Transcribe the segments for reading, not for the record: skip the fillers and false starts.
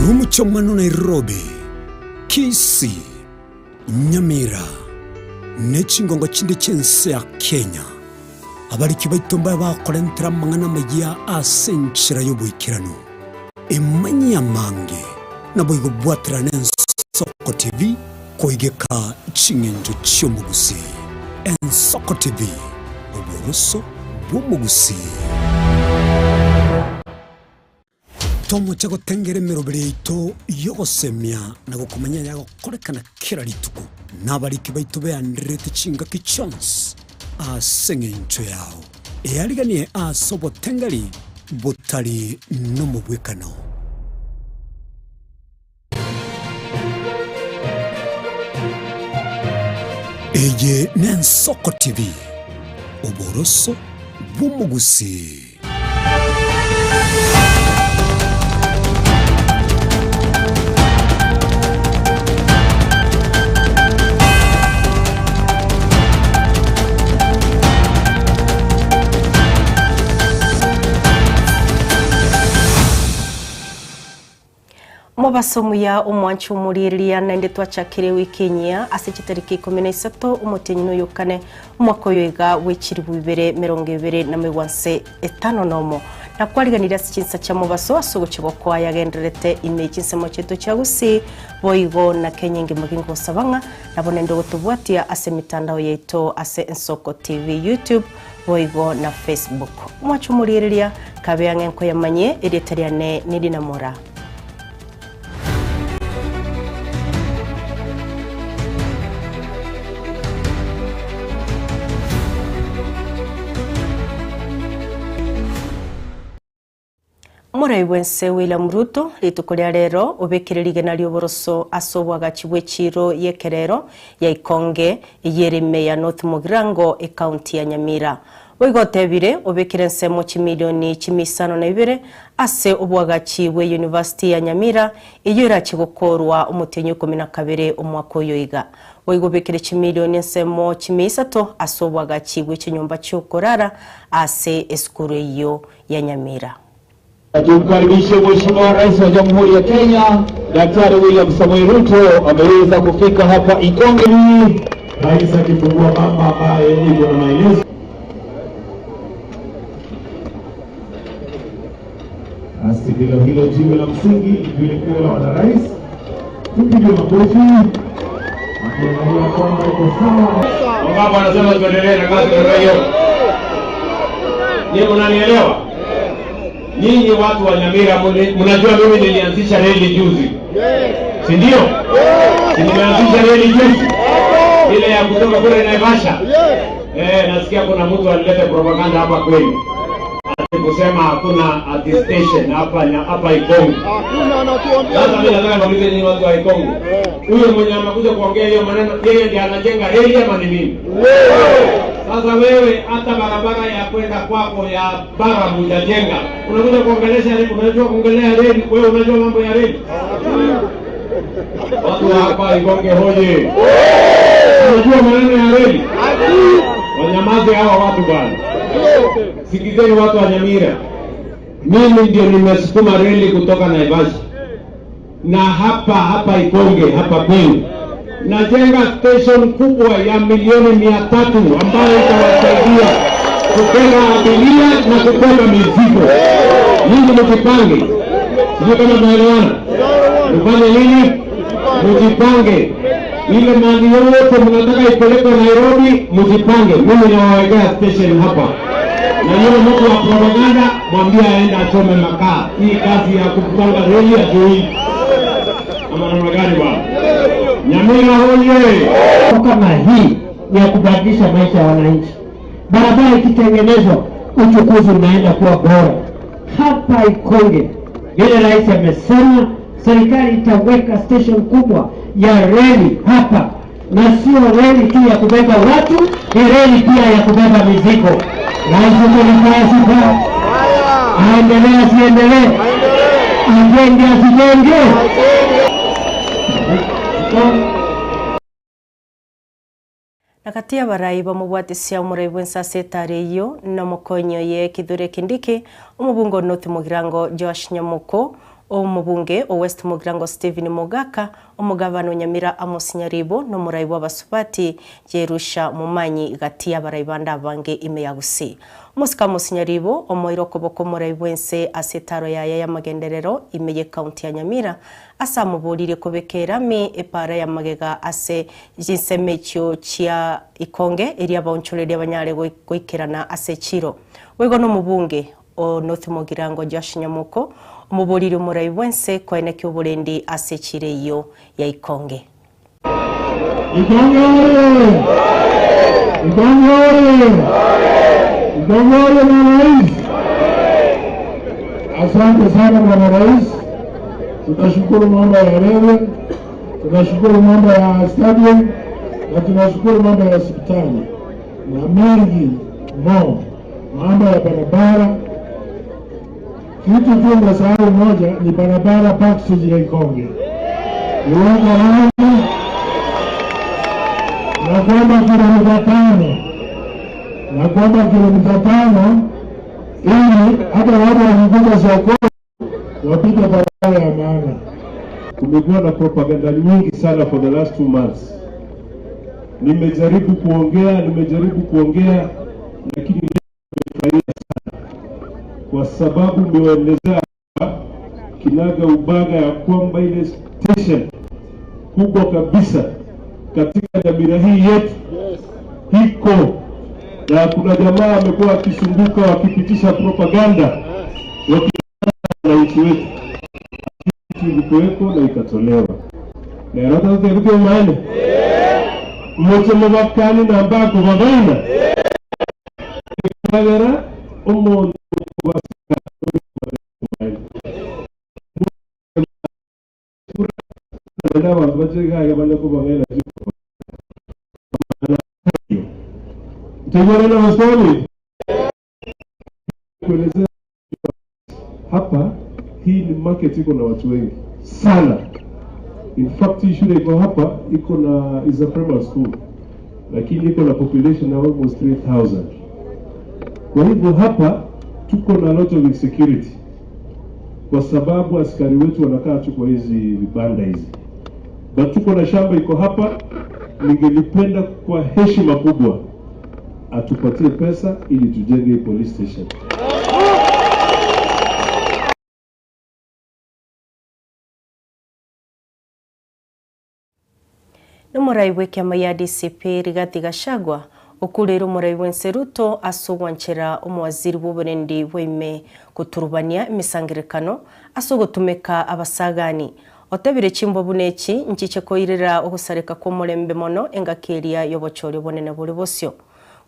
Korwa omochie omwana o Nairobi, Kisii, Nyamira, ne chingongo chinde chi'ense ya Kenya, abariki baito mbabe bakorentera amang'ana amayia ase enchera y'oboikeranu. Emanyie amange, naboigo bwaterane Ensoko TV koigeka ching'encho chi'omogusii. Ensoko TV, oboroso bw'omogusii. Tomoche gotengera emeroberi yaito y'ogosemia na gokomanya ayagokorekana kera rituko, na abariki baito beandererete chingaki chionsi ase engencho yao. Eariganie ase obotengeri botari nomobwekano. Eye n'Ensoko TV, oboroso bw'omogusii. Omobaso omuya omwanche omoriereria naende twachakire ewiki enyia ase chitariki ikomi na isato omotienyi noyo kane omwaka oyo iga bwe chilifu ibere merongo ebere na megwanse etano nomo. Nakwariganirie ase chinsa chia mobaso ase ogochia gokoa yagendererete ime chinsemo chiaito chia Gusii boigo na Kenya engima gingosaba ng'a nabo naende ogotobwatia ase emitandao yaito ase Ensoko TV YouTube boigo na Facebook. Omwanche omoriereria kabe ang'e nkoyamanyie erieta riane nirinamora. Omorai bw'ense William Ruto rituko ria rero obekire rigena ri'oboroso ase oboagachi bw'echiiro y'ekerero ya Ikonge eyio ere ime ya North Mugirango ekaunti ya Nyamira. Boigo otebire obekire ensemo chimilioni chimia isano na ibere ase oboagachi bwe University ya Nyamira eyio erache gokoorwa omotienyi o ikomi na kabere omwaka oyo iga. Boigo obekire chimilioni ensemo chimia isato ase oboagachi bwe chinyomba chi'okorara ase esukuru eyio ya Nyamira. Tumkaribishe Mheshimiwa Rais wa Jamhuri ya Kenya Daktari William Samoei Ruto ameweza kufika hapa Ikonge. Rais akifungua mama ambaye iko na maelezo. Basi ndilo hilo jiwe la msingi lilikuwa la rais. Tupige makofi akiangalia kwamba iko sawa. Wangapi wanasema tuendelee na kazi namna hiyo? Nyinyi mnanielewa? Nyinyi watu wa Nyamira mnajua mimi nilianzisha reli juzi. Si ndio? Si nimeanzisha reli juzi? Ile ya kutoka kule Naivasha. Nasikia kuna mtu alileta propaganda hapa kwenu. Ati kusema hakuna ati station hapa Ikonge. Hakuna, anatuambia. Sasa mimi nataka niulize nyinyi watu wa Ikonge. Huyo mwenye amekuja kuongea hiyo maneno, yeye ndiye anajenga reli ama ni mimi? Wewe. Sasa wewe hata barabara ya kwenda kwako ya bara hujajenga. Unakuja kuongelesha reli, unajua kuongelea reli, wewe unajua mambo ya reli? Watu wa hapa Ikonge hoye. Unajua maneno ya reli? Wanyamaze hawa watu bwana. Sikizeni watu wa Nyamira. Mimi ndio nimesukuma reli kutoka Naivasha. Na hapa Ikonge, hapa kwenu. Najenga station kubwa ya milioni mia tatu ambayo itawasaidia kubeba abiria na kubeba mizigo. Ninyi mjipange. Sijui kama tunaelewana. Mfanye nini? Mjipange. Ile mali yote mnataka ipelekwe Nairobi, mjipange. Mimi nawawekea station hapa. Na yule mtu wa propaganda mwambie aende achome makaa. Hii kazi ya kupanga reli hajui. Ama namna gani bwana? Nyamira hoye! Kama hii ni ya kubadilisha maisha ya wananchi. Barabara ikitengenezwa, uchukuzi unaenda kuwa bora. Hapa Ikonge, vile rais amesema, serikali itaweka station kubwa ya reli hapa, na sio reli tu ya kubeba watu, ni reli pia ya kubeba mizigo. Rais uko na faya sifa? Aendelee asiendelee? Ajenge asijenge? Na kati ya barai bamobwatisia omorai bw'ensase etari eyio na omokonyi oye Kithure Kindiki, omobungo North Mugirango Joash Nyamoko, Omubunge o West Mugirango Stephen Mogaka, omugabano Nyamira Amos Nyaribo n'omurai w'abasubati Jerusha Mumanyi gati y'abarai banda abange ime ya Gusii. Omosike Amos Nyaribo omoire okoboko omorai bwense ase etaro yaye y'amagenderero ime ye county ya Nyamira ase amoborire kobeka erami epara y'amagega ase chinsemo echio chia Ikonge eria abaonchoreria banyare goikerana ase echiro. Boigo n'omubunge o North Mugirango Josh Nyamuko omoborire omorai bwense koeneki oborendi ase echiro eyio ya Ikonge. Ikonge oye! Ikonge oye! Ikonge oye Bwana Rais! Asante sana Bwana Rais. Tunashukuru mambo ya reli, tunashukuru mambo ya stadium na tunashukuru mambo ya hospitali na mengi mo, mambo ya barabara. Kitu tu nimesahau moja ni barabara Park Street ya Ikonge. Iwekwe lami na kwamba kilomita 5 na kwamba kilomita 5 ili hata watu wakikuja sokoni wapite barabara ya maana. Kumekuwa na propaganda nyingi sana for the last 2 months. Nimejaribu kuongea, lakini nimefurahia sana kwa sababu nimeelezea kinaga ubaga ya kwamba ile station kubwa kabisa katika Nyamira hii yetu iko, na kuna jamaa amekuwa akizunguka wakipitisha propaganda wananchi wetu, kitu ilikuweko na ikatolewa. Na roho zote maana mmoja mabakani na ambako babaina kagera omuntu kuelezea hapa, hii ni market iko na watu wengi sana. In fact, hii shule iko hapa iko na is a primary school, lakini iko na population ya almost 3000. Kwa hivyo hapa tuko na lot of insecurity kwa sababu askari wetu wanakaa tu kwa hizi vibanda hizi. But tuko na shamba iko hapa, ningelipenda kwa heshima kubwa atupatie pesa ili tujenge police station. N'omurai w'ekiama ya DCP Rigathi Gachagua okurera omurai bwense Ruto ase ogwanchera omowaziri bw'oborendi bwaime kuturubania emisangirekano ase ogotumeka abasagani. Otebire chimbo buna echi nchiche koirera ogosareka kw'omorembe mono engaki eria y'obochori obonene bore bosio.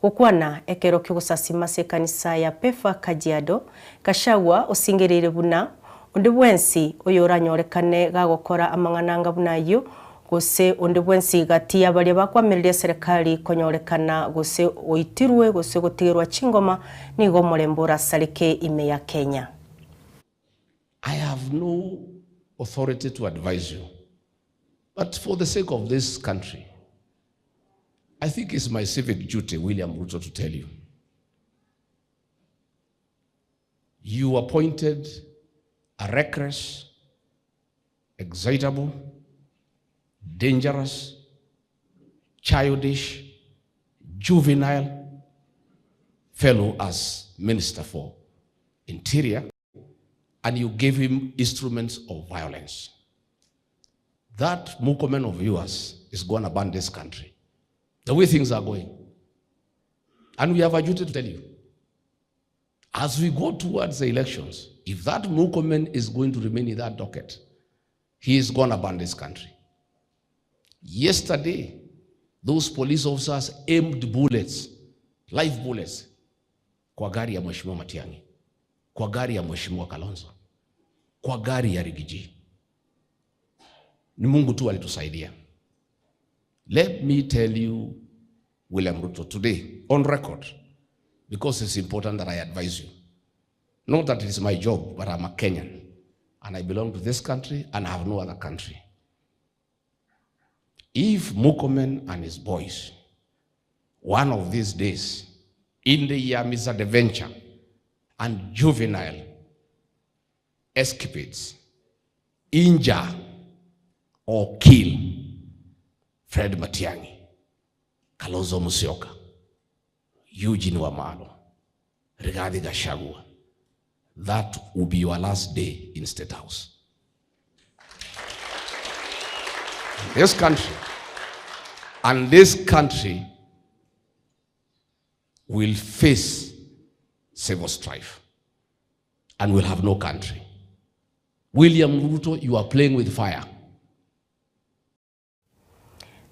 Gokwana ekero kiogosasima ase ekanisa ya Pefa Kajiado, Gachagua osingereire buna onde bwensi oyo oranyorekane gagokora amang'ananga buna ayio gose onde bwensi gati y'abaria bakwamireria serikali konyorekana gose oitirwe gose gotigerwa chingoma nigo omorembe orasareke ime ya Kenya. I have no authority to advise you, but for the sake of this country, I think it's my civic duty, William Ruto, to tell you. You appointed a reckless, excitable, dangerous, childish, juvenile fellow as Minister for Interior, and you gave him instruments of violence. That Murkomen of yours is going to burn this country, the way things are going. And we have a duty to tell you, as we go towards the elections, if that Murkomen is going to remain in that docket, he is going to burn this country. Yesterday, those police officers aimed bullets, live bullets, kwa gari ya Mheshimiwa Matiang'i, kwa gari ya Mheshimiwa Kalonzo, kwa gari ya Rigiji. Ni Mungu tu alitusaidia. Let me tell you, William Ruto, today, on record, because it's important that I advise you. Not that it is my job, but I'm a Kenyan, and I belong to this country, and I have no other country. If Murkomen and his boys, one of these days, in the year misadventure and juvenile escapades, injure or kill Fred Matiang'i, Kalonzo Musyoka, Eugene Wamalwa, Rigathi Gachagua, that will be your last day in State House. This country, and this country will face civil strife and will have no country. William Ruto, you are playing with fire.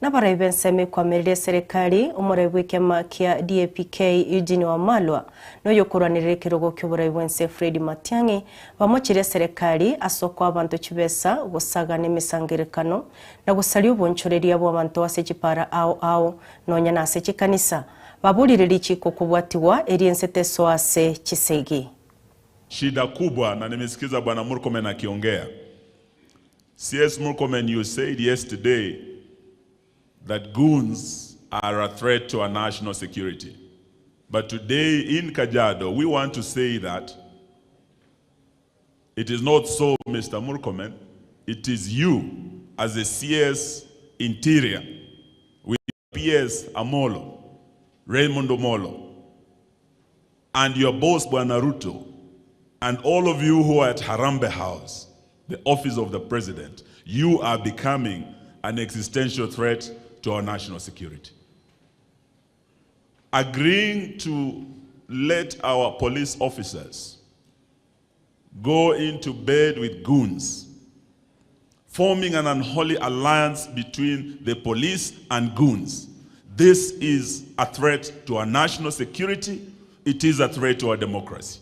Nabarai benseme kwamerire serikali omorai bw'ekema kia DAPK Eugene Wamalwa noyo kuranirire kirogo ky'oborai bwense Fred Matiang'i bamochire serikali asokwa abantu chibesa gusaga n'emisangirekano na gusalia obonchoreria bw'abantu ase chipara ao ao nonya nase chikanisa babulire lichiko kubwatiwa eri ense teso ase chisegi. Shida kubwa, na nimesikiza Bwana Murkomen akiongea. CS Murkomen, you said yesterday that goons are a threat to our national security. But today in Kajiado, we want to say that it is not so, Mr. Murkomen. It is you as a CS Interior with PS Amolo, Raymond Omolo, and your boss, Bwana Ruto, and all of you who are at Harambee House, the office of the president, you are becoming an existential threat to our national security. Agreeing to let our police officers go into bed with goons, forming an unholy alliance between the police and goons. This is a threat to our national security. It is a threat to our democracy.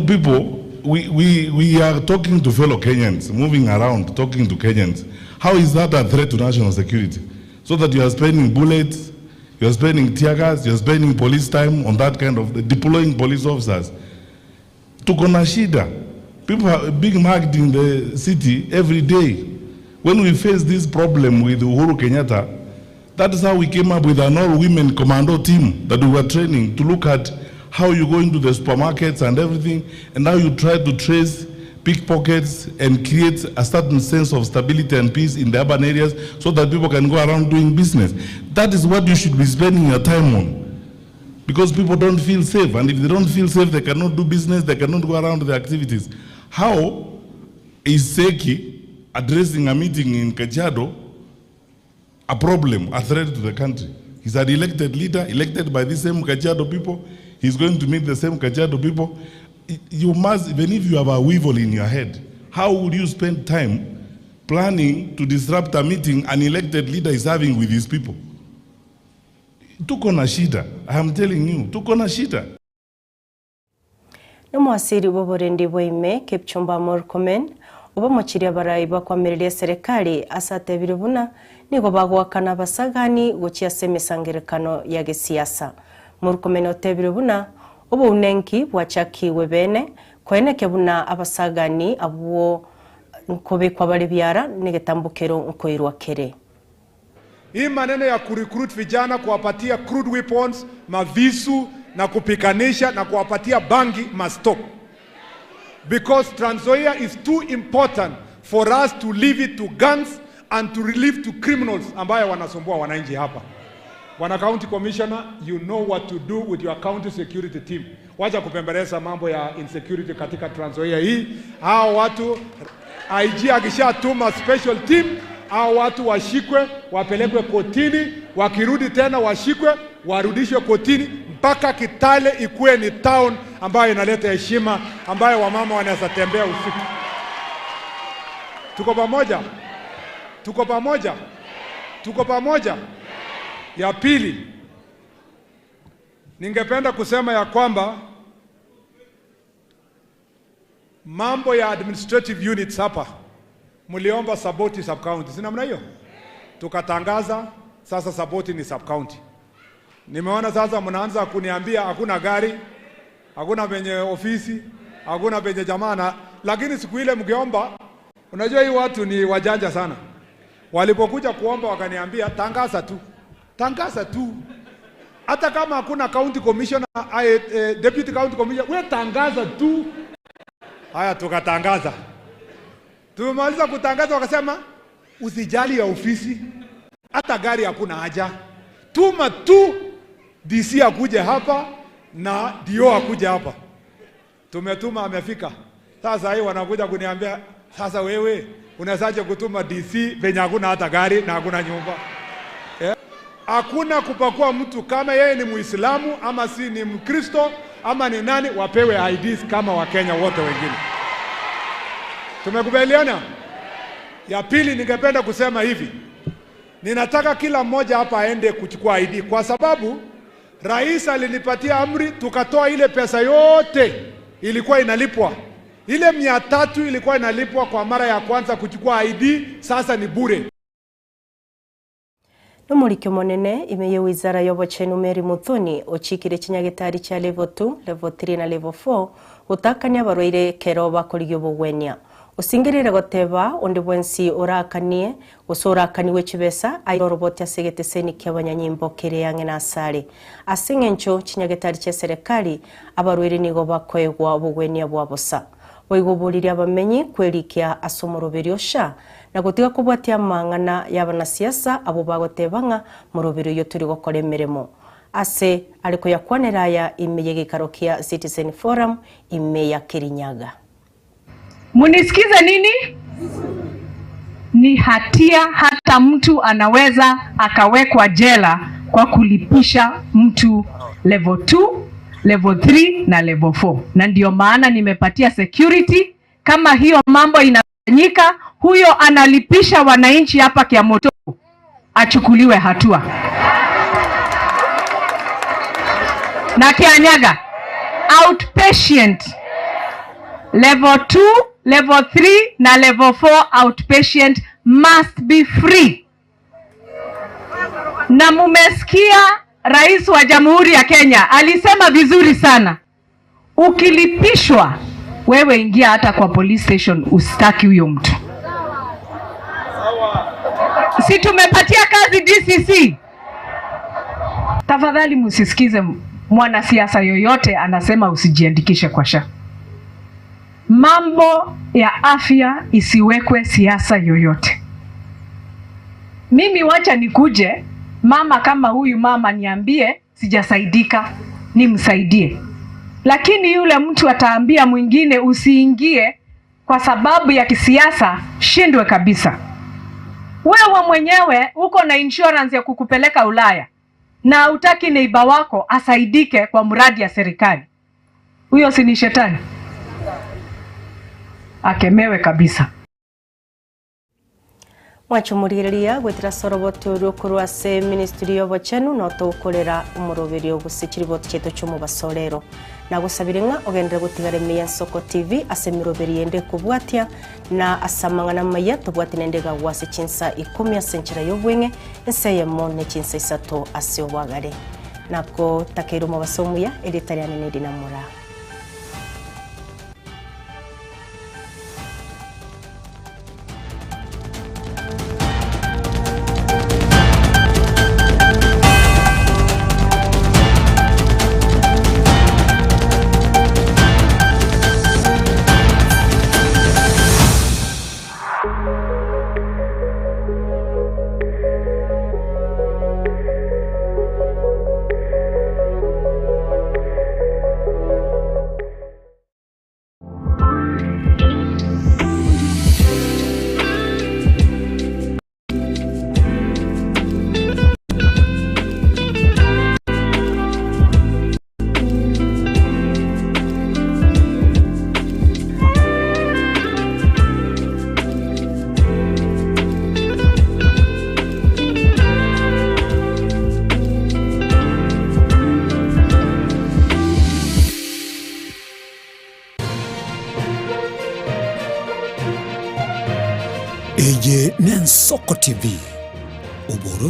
People, we are talking to fellow Kenyans, moving around, talking to Kenyans. How is that a threat to national security? So that you are spending bullets, you are spending tear gas, you are spending police time on that kind of, deploying police officers. Tuko na shida. People are being mugged in the city every day. When we faced this problem with Uhuru Kenyatta, that is how we came up with an all-women commando team that we were training to look at how you go into the supermarkets and everything, and how you try to trace pickpockets and create a certain sense of stability and peace in the urban areas so that people can go around doing business. That is what you should be spending your time on, because people don't feel safe, and if they don't feel safe, they cannot do business, they cannot go around their activities. How is Seki addressing a meeting in Kajiado a problem, a threat to the country? He's an elected leader, elected by the same Kajiado people. He's going to meet the same Kajiado people. You must, even if you have a weevil in your head, how would you spend time planning to disrupt a meeting an elected leader is having with his people? Tuko na shida. I am telling you, tuko na shida. N'omwasiri bw'oburendi bwaime Kipchumba Murkomen obamochiria abarai bakwamiriria serikali asatebire buna nigo bagwakana abasagani gochia ase emisangerekano ya gesiasa. Murkomen otebire buna obounenki bwachakiwe bene koeneke buna abasagani abwo nkobekwa bari biara negetambukero nkoirwa kere. Hii maneno ya kurecruit vijana, kuwapatia crude weapons, mavisu na kupikanisha na kuwapatia bangi must stop. Because Trans Nzoia is too important for us to leave it to gangs and to leave to criminals ambayo wanasumbua wananchi hapa. Bwana County Commissioner, you know what to do with your county security team. Wacha kupembeleza mambo ya insecurity katika Trans Nzoia hii. Hao watu, IG akishatuma special team, hao watu washikwe, wapelekwe kotini, wakirudi tena washikwe, warudishwe kotini mpaka Kitale ikuwe ni town ambayo inaleta heshima, ambayo wamama wanaweza tembea usiku. Tuko pamoja? Tuko pamoja? Tuko pamoja? Ya pili, ningependa kusema ya kwamba mambo ya administrative units hapa, mliomba Saboti sub-county, si namna hiyo? Tukatangaza sasa Saboti ni sub-county. Nimeona sasa mnaanza kuniambia hakuna gari, hakuna penye ofisi, hakuna penye jamaa, lakini siku ile mkiomba, unajua hii watu ni wajanja sana. Walipokuja kuomba wakaniambia tangaza tu. Tangaza tu. Hata kama hakuna county commissioner, deputy county commissioner, we tangaza tu. Haya tukatangaza. Tumemaliza kutangaza, wakasema usijali ya ofisi, hata gari hakuna haja, tuma tu DC akuje hapa na DO akuje hapa. Tumetuma, amefika. Sasa hii wanakuja kuniambia, sasa wewe unawezaje kutuma DC venye hakuna hata gari na hakuna nyumba? Hakuna kupakua mtu kama yeye ni Muislamu ama si ni Mkristo ama ni nani, wapewe IDs kama Wakenya wote wengine. Tumekubaliana? Ya pili, ningependa kusema hivi. Ninataka kila mmoja hapa aende kuchukua ID, kwa sababu rais alinipatia amri tukatoa ile pesa yote ilikuwa inalipwa. Ile 300 ilikuwa inalipwa kwa mara ya kwanza kuchukua ID, sasa ni bure. Nomurikio monene imeye wizara y'obochenu Mary Muthoni ochikire chinyagitari cha level 2, level 3 na level 4 gutakania abarwaire kero bakorigio bogwenia. Usingirire goteba onde bwensi orakanie usorakaniwe chibesa airoroboti asegeteseni kia abanyanyimbo kere yange na asare. Ase eng'encho chinyagitari chia serikali abarwaire nigo bakoegwa obogwenia bwa bosa. Boigoboririe abamenyi kwerikia ase omoroberi osha na gutiga kobwatia amang'ana ya abanasiasa abo bagotebang'a moroberi oyo turi gokora emeremo. Ase ari koyakwanera aya ime ya gikaro kia Citizen Forum ime ya Kirinyaga. Munisikize nini? Ni hatia, hata mtu anaweza akawekwa jela kwa kulipisha mtu level 2, level 3 na level 4. Na ndio maana nimepatia security, kama hiyo mambo inafanyika, huyo analipisha wananchi hapa Kiamoto achukuliwe hatua. Na Kianyaga, outpatient level 2, level 3 na level 4 outpatient must be free. Na mumesikia Rais wa Jamhuri ya Kenya alisema vizuri sana, ukilipishwa wewe ingia hata kwa police station, ustaki huyo mtu. Si tumepatia kazi DCC? Tafadhali msisikize mwanasiasa yoyote anasema usijiandikishe kwa SHA. Mambo ya afya isiwekwe siasa yoyote. Mimi wacha nikuje mama kama huyu mama niambie sijasaidika, nimsaidie. Lakini yule mtu ataambia mwingine usiingie kwa sababu ya kisiasa, shindwe kabisa. Wewe mwenyewe uko na insurance ya kukupeleka Ulaya na hutaki neighbor wako asaidike kwa mradi ya serikali. Huyo si ni shetani? Akemewe kabisa. Mwachumuriria gwetira soroboti urukurwa ase ministry y'obochenu no tugukorera omoroberi ogose chiriboti chetu ch'omobasorero. Nagusabire ng'a ogendere gotigara ime ya Nsoko TV ase emiroberi yende kobwatia na ase amang'ana maya tobwati naende gagwa ase chinsa 10 ase enchera y'obweng'e ense eyemo ne chinsa 3 ase obwagare. Nako takeire omobaso omuya erieta riane neri namora. Eye ne Nsoko TV, oboroso.